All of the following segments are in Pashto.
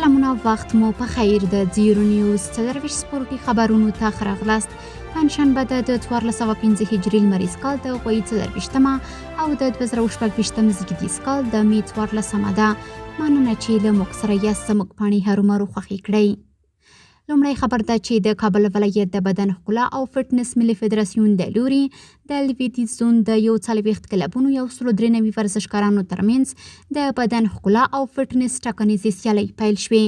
سلامونه، وخت مو په خیر. د زیرو نیوز 24 سپورتي خبرونو ته ښه راغلاست. پنجشنبه ده، د 1405 هجري لمریز کال د غویي 24مه او د 2026 زیږدیز کال د می 14مه ده. مننه چې له موږ سره یاست. زموږ پاڼې هرومرو خوښې کړئ. لومړی خبر دا چې د کابل ولایت د بدن ښکلا او فټنس ملي فدراسیون د لوري د لویدیځ زون د 41 کلبونو 193 ورزشکارانو ترمنځ د بدن ښکلا او فټنس ټاکنیزې سیالۍ پیل شوې.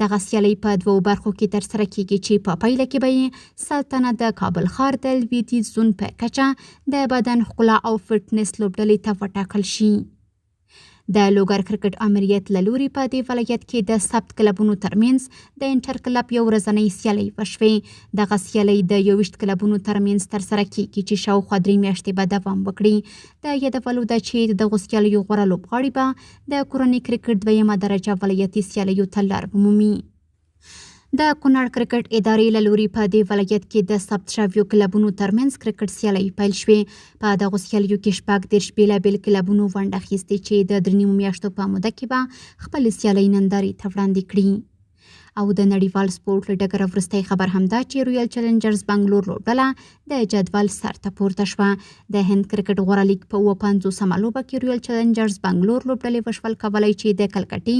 دغه سیالۍ په دوو برخو کې ترسره کیږي چې په پایله کې به یې سلطنت د کابل ښار د لویدیځ زون په کچه د بدن ښکلا او فټنس لوبډلې ته وټاکل شي. د لوګر کرکټ آمریت له لوري په دې ولایت کې د ثبت کلبونو ترمنځ د انټر کلب یو ورځنۍ سیالۍ وشوې. دغه سیالۍ د 21 کلبونو ترمنځ ترسره کیږي چې شاوخوا 3 میاشتې به دوام وکړي. د یادولو ده چې د دغو سیالیو غوره لوبغاړي به د کورني کرکټ دویمه درجه ولایتي سیالیو ته لار ومومي. د کونړ کرکټ ادارې له لوري په دې ولایت کې د ثبت شویو کلبونو ترمنځ کرکټ سیالۍ پیل شوې. په دغو سیالیو کې 36 بېلابېل کلبونو ونډه اخیستې چې د 3.5 میاشتو په موده کې به خپلې سیالۍ نندارې ته وړاندې کړي. او د نړیوال سپورټ له ډګره وروستی خبر هم دا چې رویال چلنجرز بنګلور لوبډله د جدول سر ته پورته شوه. د هند کرکټ غوره لیګ په 57مه لوبه کې رویال چلنجرز بنګلور لوبډلې وشول کولی چې د کلکټې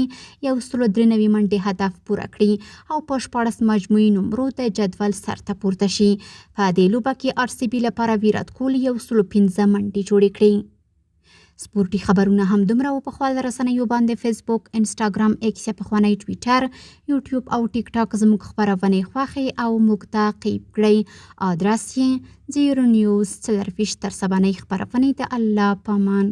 193 منډې هدف پوره کړي او په 16 مجموعي نمرو د جدول سر ته پورته شي. په دې لوبه کې آر سي بي لپاره ویرات کوهلي 105 منډې جوړې کړې. سپورټي خبرونه هم دومره و. په خواله رسنیو باندې فیسبوک، انسټاګرام، ایکس یا پخوانی ټویټر، یوټیوب او ټیک ټاک زموږ خپرونې خوښې او موږ تعقیب کړئ. آدرس یې زیرو نیوز 24. تر سبانۍ خپرونې د الله پامان.